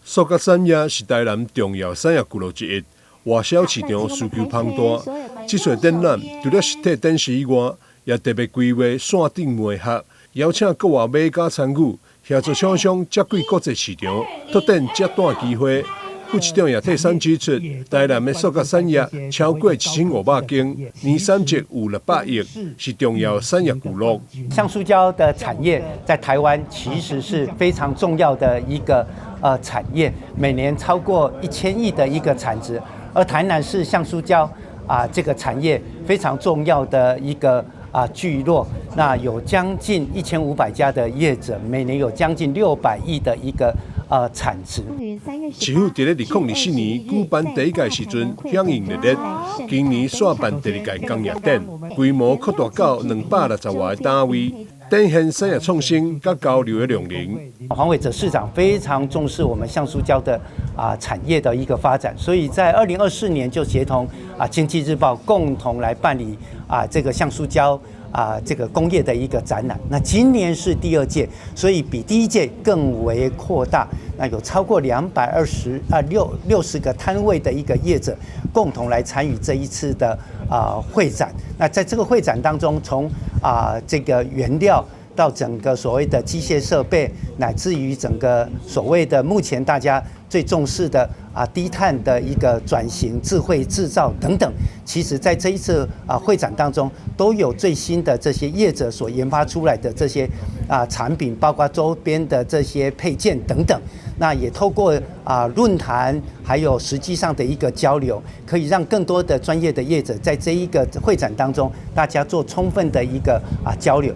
塑膠產業是台南重要產業聚落之一，外銷市場需求龐大。這次展覽除了實體展示以外，也特別規劃線頂媒合，邀請國外買家參與，協助廠商接軌國際市場，拓展接單機會。副市長也替三指出，台南的塑膠產業超過1500間，年產值有600億，是重要產業聚落。橡塑膠的產業在台灣其實是非常重要的一個產業，每年超過1000億的一個產值，而台南是橡塑膠啊這個產業非常重要的一個聚落，那有將近1500家的業者，每年有將近600億的一個產值。市府佇咧2024年舉辦第一屆時陣響應熱烈，今年紲辦第二屆工業展，規模擴大到260外個單位，展現產業創新佮交流的量能。黃偉哲市長非常重視我們橡塑膠的產業的一個發展，所以在2024年就協同經濟日報共同來辦理這個橡塑膠這個工業的一個展覽。那今年是第二屆，所以比第一屆更為擴大。那有超過22060個攤位的一個業者共同來參與這一次的會展。那在這個會展當中，從這個原料到整個所謂的機械設備，乃至於整個所謂的目前大家最重視的低碳的一個轉型、智慧製造等等，其實在這一次會展當中，都有最新的這些業者所研發出來的這些產品，包括周邊的這些配件等等。那也透過論壇，還有實際上的一個交流，可以讓更多的專業的業者在這一個會展當中，大家做充分的一個交流。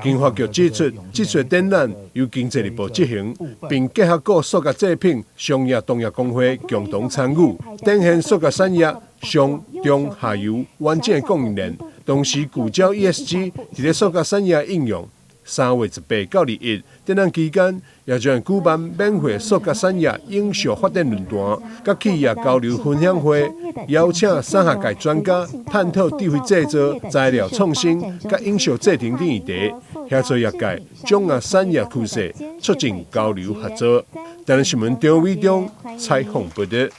經發局指出，這次展覽由經濟日報執行，並結合各塑膠製品商業同業公會共同參與，展現塑膠產業上、中、下游完整的供應鏈，同時聚焦 ESG 佇咧塑膠產業應用。3月18到21，展覽期間也將舉辦免費塑膠產業永續發展論壇，佮企業交流分享會，邀請產學界專家探討智慧製造、材料創新佮永續製程等議題，協助業界掌握產業趨勢，促進交流合作。台南新聞張偉中採訪報道。